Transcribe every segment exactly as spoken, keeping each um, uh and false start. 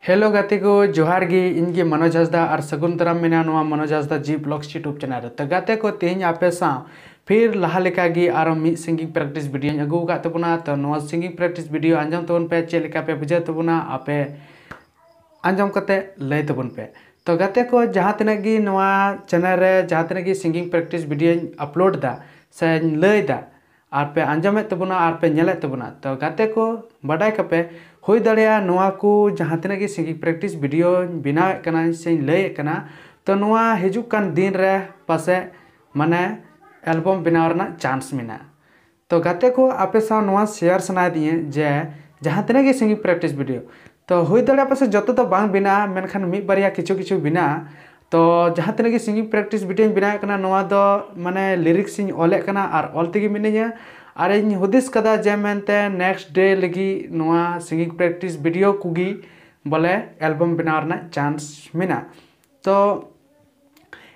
Hello ᱜᱟᱛᱮ ᱠᱚ, ᱡᱚᱦᱟᱨ ᱜᱮ᱾ ᱤᱧ ᱜᱮ ᱢᱚᱱᱳᱡᱽ ᱦᱟᱸᱥᱫᱟ ᱟᱨ ᱥᱟᱹᱜᱩᱱ ᱫᱟᱨᱟᱢ ᱢᱮᱱᱟᱜᱼᱟ ᱱᱚᱣᱟ ᱢᱚᱱᱳᱡᱽ ᱦᱟᱸᱥᱫᱟ G Vlogs YouTube channel ᱨᱮ᱾ ᱛᱚ ᱜᱟᱛᱮ ᱠᱚ, ᱛᱮᱦᱮᱧ ᱟᱯᱮ ᱥᱟᱶ ᱯᱷᱤᱨ ᱞᱟᱦᱟ ᱞᱮᱠᱟ ᱜᱮ ᱟᱨᱚ ᱢᱤᱫ singing practice video ᱧ ᱟᱹᱜᱩ ᱟᱠᱟᱫ ᱛᱟᱵᱚᱱᱟ᱾ ᱛᱚ ᱱᱚᱣᱟ singing practice video ᱟᱸᱡᱚᱢ ᱛᱟᱵᱚᱱ ᱯᱮ, ᱪᱮᱫ ᱞᱮᱠᱟ ᱯᱮ ᱵᱩᱡᱷᱟᱹᱣ ᱛᱟᱵᱚᱱᱟ ᱟᱯᱮ ᱟᱸᱡᱚᱢ ᱠᱟᱛᱮ ᱞᱟᱹᱭ ᱛᱟᱵᱚᱱ ᱯᱮ᱾ ᱛᱚ ᱜᱟᱛᱮ ᱠᱚ, ᱡᱟᱦᱟᱸ ᱛᱤᱱᱟᱹᱜ ᱜᱮ ᱱᱚᱣᱟ channel ᱨᱮ ᱡᱟᱦᱟᱸ ᱛᱤᱱᱟᱹᱜ ᱜᱮ singing practice video ᱧ upload ᱮᱫᱟ ᱥᱮᱧ ᱞᱟᱹᱭ ᱮᱫᱟ, ᱟᱨ ᱯᱮ ᱟᱸᱡᱚᱢᱮᱫ ᱛᱟᱵᱚᱱᱟ ᱟᱨ ᱯᱮ ᱧᱮᱞᱮᱫ ᱛᱟᱵᱚᱱᱟ, ᱛᱚ ᱜᱟᱛᱮ ᱠᱚ, ᱵᱟᱰᱟᱭ ᱠᱟᱯᱮ, ᱦᱩᱭ ᱫᱟᱲᱮᱭᱟᱜᱼᱟ ᱱᱚᱣᱟ ᱠᱚ ᱡᱟᱦᱟᱸ ᱛᱤᱱᱟᱹᱜ ᱜᱮ singing practice video ᱧ ᱵᱮᱱᱟᱣᱮᱫ ᱠᱟᱱᱟ ᱥᱮᱧ ᱞᱟᱹᱭᱮᱫ ᱠᱟᱱᱟ, ᱛᱚ ᱱᱚᱣᱟ ᱦᱤᱡᱩᱜ ᱠᱟᱱ ᱫᱤᱱ ᱨᱮ ᱯᱟᱥᱮᱡ ᱢᱟᱱᱮ album ᱵᱮᱱᱟᱣ ᱨᱮᱱᱟᱜ chance ᱢᱮᱱᱟᱜᱼᱟ᱾ ᱛᱚ ᱜᱟᱛᱮ ᱠᱚ, ᱟᱯᱮ ᱥᱟᱶ ᱱᱚᱣᱟ share ᱥᱟᱱᱟᱭᱮᱫᱤᱧᱟᱹ ᱡᱮ ᱡᱟᱦᱟᱸ ᱛᱤᱱᱟᱹᱜ ᱜᱮ singing practice video, ᱛᱚ ᱦᱩᱭ ᱫᱟᱲᱮᱭᱟᱜᱼᱟ ᱯᱟᱥᱮᱡ ᱡᱚᱛᱚ ᱫᱚ ᱵᱟᱝ ᱵᱮᱱᱟᱜᱼᱟ, ᱢᱮᱱᱠᱷᱟᱱ ᱢᱤᱫ ᱵᱟᱨᱭᱟ ᱠᱤᱪᱷᱩ ᱠᱤᱪᱷᱩ ᱵᱮᱱᱟᱜᱼᱟ᱾ ᱛᱚ ᱡᱟᱦᱟᱸ ᱛᱤᱱᱟᱹᱜ ᱜᱮ singing practice video ᱧ ᱵᱮᱱᱟᱣᱮᱫ ᱠᱟᱱᱟ, ᱱᱚᱣᱟ ᱫᱚ ᱢᱟᱱᱮ lyrics ᱤᱧ ᱚᱞᱮᱫ ᱠᱟᱱᱟ ᱟᱨ ᱚᱞ ᱛᱮᱜᱮ ᱢᱤᱱᱟᱹᱧᱟ᱾ ᱟᱨ ᱤᱧ ᱦᱩᱫᱤᱥ ᱠᱟᱫᱟ ᱡᱮ ᱢᱮᱱᱛᱮ next day ᱞᱟᱹᱜᱤᱫ ᱱᱚᱣᱟ singing practice video ᱠᱚᱜᱮ ᱵᱚᱞᱮ album ᱵᱮᱱᱟᱣ ᱨᱮᱱᱟᱜ chance ᱢᱮᱱᱟᱜᱼᱟ᱾ ᱛᱚ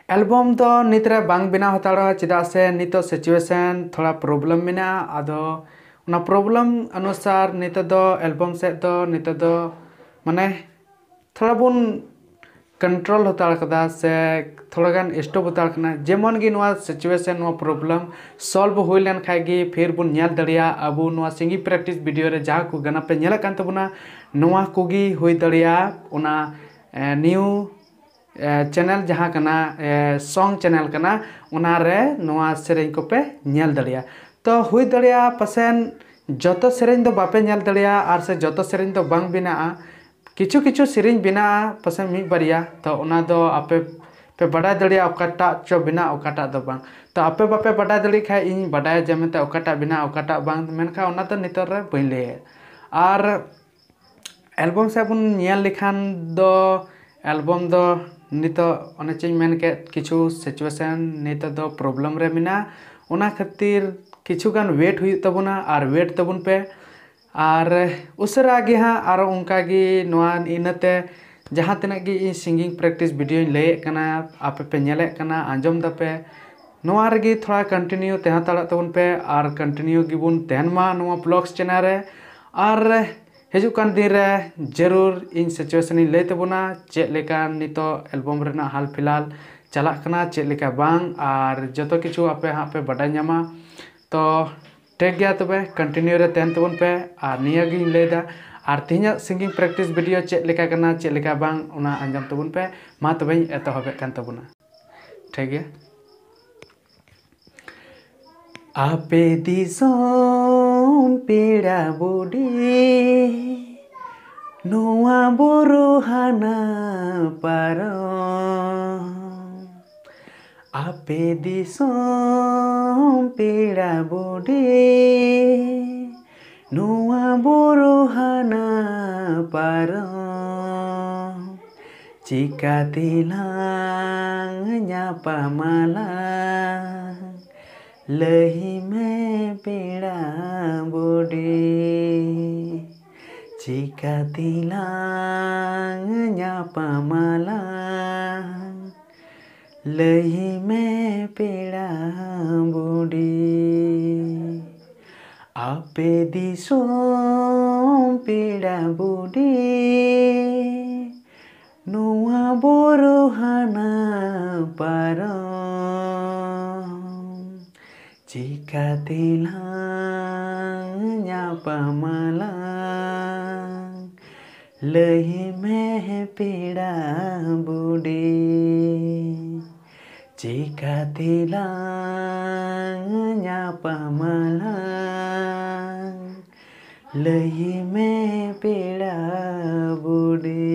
album ᱫᱚ ᱱᱤᱛ ᱨᱮ ᱵᱟᱝ ᱵᱮᱱᱟᱣ ᱦᱟᱛᱟᱲᱚᱜᱼᱟ, ᱪᱮᱫᱟᱜ ᱥᱮ ᱱᱤᱛᱚᱜ situation ᱛᱷᱚᱲᱟ problem ᱢᱮᱱᱟᱜᱼᱟ᱾ ᱟᱫᱚ ᱚᱱᱟ problem ᱚᱱᱩᱥᱟᱨ ᱱᱤᱛᱚᱜ ᱫᱚ album ᱥᱮᱫ ᱫᱚ ᱱᱤᱛᱚᱜ ᱫᱚ ᱢᱟᱱᱮ ᱛᱷᱚᱲᱟ ᱵᱚᱱ control ᱦᱟᱛᱟᱲ ᱠᱟᱫᱟ ᱥᱮ ᱛᱷᱚᱲᱟ ᱜᱟᱱ stop ᱦᱟᱛᱟᱲ ᱠᱟᱱᱟ᱾ ᱡᱮᱢᱚᱱ ᱜᱮ ᱱᱚᱣᱟ situation, ᱱᱚᱣᱟ problem solve ᱦᱩᱭ ᱞᱮᱱ ᱠᱷᱟᱡ ᱜᱮ ᱯᱷᱤᱨ ᱵᱚᱱ ᱧᱮᱞ ᱫᱟᱲᱮᱭᱟᱜᱼᱟ ᱟᱵᱚ ᱱᱚᱣᱟ singing practice video ᱨᱮ ᱡᱟᱦᱟᱸ ᱠᱚ ᱜᱟᱱᱟ ᱯᱮ ᱧᱮᱞᱮᱫ ᱠᱟᱱ ᱛᱟᱵᱚᱱᱟ, ᱱᱚᱣᱟ ᱠᱚᱜᱮ ᱦᱩᱭ ᱫᱟᱲᱮᱭᱟᱜᱼᱟ ᱚᱱᱟ, ᱮ, new ᱮ, channel ᱡᱟᱦᱟᱸ ᱠᱟᱱᱟ, ᱮ, song channel ᱠᱟᱱᱟ, ᱚᱱᱟ ᱨᱮ ᱱᱚᱣᱟ ᱥᱮᱨᱮᱧ ᱠᱚᱯᱮ ᱧᱮᱞ ᱫᱟᱲᱮᱭᱟᱜᱼᱟ᱾ ᱛᱚ ᱦᱩᱭ ᱫᱟᱲᱮᱭᱟᱜᱼᱟ ᱯᱟᱥᱮᱱ ᱡᱚᱛᱚ ᱥᱮᱨᱮᱧ ᱫᱚ ᱵᱟᱯᱮ ᱧᱮᱞ ᱫᱟᱲᱮᱭᱟᱜᱼᱟ ᱟᱨ ᱥᱮ ᱡᱚᱛᱚ ᱥᱮᱨᱮᱧ ᱫᱚ ᱵᱟᱝ ᱵᱮᱱᱟᱜᱼᱟ, ᱠᱤᱪᱷᱩ ᱠᱤᱪᱷᱩ ᱥᱮᱨᱮᱧ ᱵᱮᱱᱟᱜᱼᱟ ᱯᱟᱥᱮᱱ ᱢᱤᱫ ᱵᱟᱨᱭᱟ᱾ ᱛᱚ ᱚᱱᱟ ᱫᱚ ᱟᱯᱮ ᱯᱮ ᱵᱟᱰᱟᱭ ᱫᱟᱲᱮᱭᱟᱜᱼᱟ ᱚᱠᱟᱴᱟᱜ ᱪᱚ ᱵᱮᱱᱟᱜ, ᱚᱠᱟᱴᱟᱜ ᱫᱚ ᱵᱟᱝ᱾ ᱛᱚ ᱟᱯᱮ ᱵᱟᱯᱮ ᱵᱟᱰᱟᱭ ᱫᱟᱲᱮᱭᱟᱜ ᱠᱷᱟᱡ ᱤᱧ ᱵᱟᱰᱟᱭᱟ ᱡᱮ ᱢᱮᱱᱛᱮ ᱚᱠᱟᱴᱟᱜ ᱵᱮᱱᱟᱜ, ᱚᱠᱟᱴᱟᱜ ᱵᱟᱝ, ᱢᱮᱱᱠᱷᱟᱱ ᱚᱱᱟ ᱫᱚ ᱱᱤᱛᱚᱜ ᱨᱮ ᱵᱟᱹᱧ ᱞᱟᱹᱭᱟ᱾ ᱟᱨ album ᱥᱮᱫ ᱵᱚᱱ ᱧᱮᱞ ᱞᱮᱠᱷᱟᱱ ᱫᱚ, album ᱫᱚ ᱱᱤᱛᱚᱜ ᱚᱱᱮ ᱪᱮᱧ ᱢᱮᱱ ᱠᱮᱫ, ᱠᱤᱪᱷᱩ situation ᱱᱤᱛᱚᱜ ᱫᱚ problem ᱨᱮ ᱢᱮᱱᱟᱜᱼᱟ᱾ ᱚᱱᱟ ᱠᱷᱟᱹᱛᱤᱨ ᱠᱤᱪᱷᱩ ᱜᱟᱱ wait ᱦᱩᱭᱩᱜ ᱛᱟᱵᱚᱱᱟ ᱟᱨ wait ᱛᱟᱵᱚᱱ ᱯᱮ᱾ ᱟᱨ ᱩᱥᱟᱹᱨᱟ ᱜᱮ ᱦᱟᱸᱜ ᱟᱨᱚ ᱚᱱᱠᱟ ᱜᱮ ᱱᱚᱣᱟ ᱤᱱᱟᱹᱛᱮ ᱡᱟᱦᱟᱸ ᱛᱤᱱᱟᱹᱜ ᱜᱮ ᱤᱧ singing practice video ᱧ ᱞᱟᱹᱭᱮᱫ ᱠᱟᱱᱟ, ᱟᱯᱮ ᱯᱮ ᱧᱮᱞᱮᱫ ᱠᱟᱱᱟ, ᱟᱸᱡᱚᱢ ᱫᱟᱯᱮ, ᱱᱚᱣᱟ ᱨᱮᱜᱮ ᱛᱷᱚᱲᱟ continue ᱛᱟᱦᱮᱸ ᱦᱟᱛᱟᱲᱚᱜ ᱛᱟᱵᱚᱱ ᱯᱮ ᱟᱨ continue ᱜᱮᱵᱚᱱ ᱛᱟᱦᱮᱱ ᱢᱟ ᱱᱚᱣᱟ vlogs channel ᱨᱮ᱾ ᱟᱨ ᱦᱤᱡᱩᱜ ᱠᱟᱱ ᱫᱤᱱ ᱨᱮ ᱡᱟᱹᱨᱩᱲ ᱤᱧ situation ᱤᱧ ᱞᱟᱹᱭ ᱛᱟᱵᱚᱱᱟ, ᱪᱮᱫ ᱞᱮᱠᱟ ᱱᱤᱛᱚᱜ album ᱨᱮᱱᱟᱜ ᱦᱟᱞ ᱯᱷᱤᱞᱦᱟᱞ ᱪᱟᱞᱟᱜ ᱠᱟᱱᱟ, ᱪᱮᱫ ᱞᱮᱠᱟ ᱵᱟᱝ, ᱟᱨ ᱡᱚᱛᱚ ᱠᱤᱪᱷᱩ ᱟᱯᱮ ᱦᱟᱸᱜ ᱯᱮ ᱵᱟᱰᱟᱭ ᱧᱟᱢᱟ᱾ ᱛᱚ ᱴᱷᱤᱠ ᱜᱮᱭᱟ, ᱛᱚᱵᱮ continue ᱨᱮ ᱛᱟᱦᱮᱱ ᱛᱟᱵᱚᱱ ᱯᱮ᱾ ᱟᱨ ᱱᱤᱭᱟᱹ ᱜᱤᱧ ᱞᱟᱹᱭᱫᱟ, ᱟᱨ ᱛᱮᱦᱮᱧᱟᱜ singing practice video ᱪᱮᱫ ᱞᱮᱠᱟ ᱠᱟᱱᱟ, ᱪᱮᱫ ᱞᱮᱠᱟ ᱵᱟᱝ, ᱚᱱᱟ ᱟᱸᱡᱚᱢ ᱛᱟᱵᱚᱱ ᱯᱮ᱾ ᱢᱟ ᱛᱚᱵᱮᱧ ᱮᱛᱚᱦᱚᱵᱮᱫ ᱠᱟᱱ ᱛᱟᱵᱚᱱᱟ᱾ ᱴᱷᱤᱠ ᱜᱮᱭᱟ᱾ ᱟᱯᱮ ᱫᱤᱥᱚᱢ ᱯᱮᱲᱟ ᱵᱩᱰᱤ, ᱱᱚᱣᱟ ᱵᱩᱨᱩ ᱦᱟᱱᱟ ᱯᱟᱨᱚᱢ᱾ ᱟᱯᱮ ᱫᱤᱥᱚᱢ ᱯᱮᱲᱟ ᱵᱩᱰᱤ, ᱱᱚᱣᱟ ᱵᱩᱨᱩ ᱦᱟᱱᱟ ᱯᱟᱨᱚᱢ᱾ ᱪᱤᱠᱟ ᱛᱮᱞᱟᱝ ᱧᱟᱯᱟᱢᱟᱞᱟᱝ, ᱞᱟᱹᱭ ᱢᱮ ᱯᱮᱲᱟ ᱵᱩᱰᱤ᱾ ᱪᱤᱠᱟ ᱛᱮᱞᱟᱝ ᱧᱟᱯᱟᱢᱟᱞᱟᱝ, ᱞᱟᱹᱭ ᱢᱮ ᱯᱮᱲᱟ ᱵᱩᱰᱤ᱾ ᱟᱯᱮ ᱫᱤᱥᱚᱢ ᱯᱮᱲᱟ ᱵᱩᱰᱤ, ᱱᱚᱣᱟ ᱵᱩᱨᱩ ᱦᱟᱱᱟ ᱯᱟᱨᱚᱢ᱾ ᱪᱤᱠᱟ ᱛᱮᱞᱟᱝ ᱧᱟᱯᱟᱢᱟᱞᱟᱝ, ᱞᱟᱹᱭ ᱢᱮ ᱯᱮᱲᱟ ᱵᱩᱰᱤ᱾ ᱪᱤᱠᱟ ᱛᱮᱞᱟᱝ ᱧᱟᱯᱟᱢᱟᱞᱟᱝ, ᱞᱟᱹᱭ ᱢᱮ ᱯᱮᱲᱟ ᱵᱩᱰᱤ᱾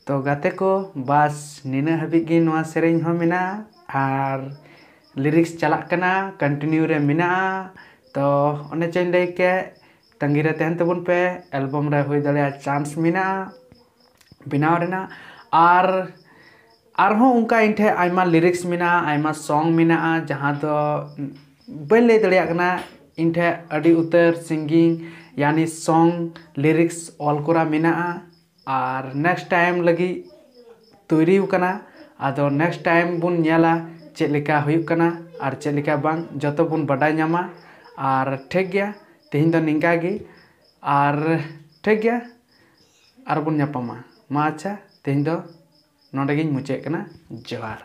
ᱛᱚ ᱜᱟᱛᱮ ᱠᱚ, ᱵᱟᱥ ᱱᱤᱱᱟᱹᱜ ᱦᱟᱹᱵᱤᱡ ᱜᱮ ᱱᱚᱣᱟ ᱥᱮᱨᱮᱧ ᱦᱚᱸ ᱢᱮᱱᱟᱜᱼᱟ, ᱟᱨ lyrics ᱪᱟᱞᱟᱜ ᱠᱟᱱᱟ, continue ᱨᱮ ᱢᱮᱱᱟᱜᱼᱟ᱾ ᱛᱚ ᱚᱱᱮ ᱪᱚᱧ ᱞᱟᱹᱭ ᱠᱮᱫ, ᱛᱟᱺᱜᱤ ᱨᱮ ᱛᱟᱦᱮᱱ ᱛᱟᱵᱚᱱ ᱯᱮ, album ᱨᱮ ᱦᱩᱭ ᱫᱟᱲᱮᱭᱟᱜᱼᱟ chance ᱢᱮᱱᱟᱜᱼᱟ ᱵᱮᱱᱟᱣ ᱨᱮᱱᱟᱜ᱾ ᱟᱨ ᱟᱨᱦᱚᱸ ᱚᱱᱠᱟ ᱤᱧ ᱴᱷᱮᱱ ᱟᱭᱢᱟ lyrics ᱢᱮᱱᱟᱜᱼᱟ, ᱟᱭᱢᱟ song ᱢᱮᱱᱟᱜᱼᱟ, ᱡᱟᱦᱟᱸ ᱫᱚ ᱵᱟᱹᱧ ᱞᱟᱹᱭ ᱫᱟᱲᱮᱭᱟᱜ ᱠᱟᱱᱟ᱾ ᱤᱧ ᱴᱷᱮᱱ ᱟᱹᱰᱤ ᱩᱛᱟᱹᱨ singing ᱭᱟᱱᱤ song lyrics ᱚᱞ ᱠᱚᱨᱟ ᱢᱮᱱᱟᱜᱼᱟ᱾ ᱟᱨ next time ᱞᱟᱹᱜᱤᱫ ᱛᱳᱭᱨᱤ ᱟᱠᱟᱱᱟ᱾ ᱟᱫᱚ next time ᱵᱚᱱ ᱧᱮᱞᱟ ᱪᱮᱫ ᱞᱮᱠᱟ ᱦᱩᱭᱩᱜ ᱠᱟᱱᱟ ᱟᱨ ᱪᱮᱫ ᱞᱮᱠᱟ ᱵᱟᱝ, ᱡᱚᱛᱚ ᱵᱚᱱ ᱵᱟᱰᱟᱭ ᱧᱟᱢᱟ᱾ ᱟᱨ ᱴᱷᱤᱠ ᱜᱮᱭᱟ, ᱛᱮᱦᱮᱧ ᱫᱚ ᱱᱤᱝᱠᱟ ᱜᱮ, ᱟᱨ ᱴᱷᱤᱠ ᱜᱮᱭᱟ, ᱟᱨᱵᱚᱱ ᱧᱟᱯᱟᱢᱟ᱾ ᱢᱟ ᱟᱪᱪᱷᱟ, ᱛᱮᱦᱮᱧ ᱫᱚ ᱱᱚᱰᱮ ᱜᱤᱧ ᱢᱩᱪᱟᱹᱫ ᱠᱟᱱᱟ᱾ ᱡᱚᱦᱟᱨ᱾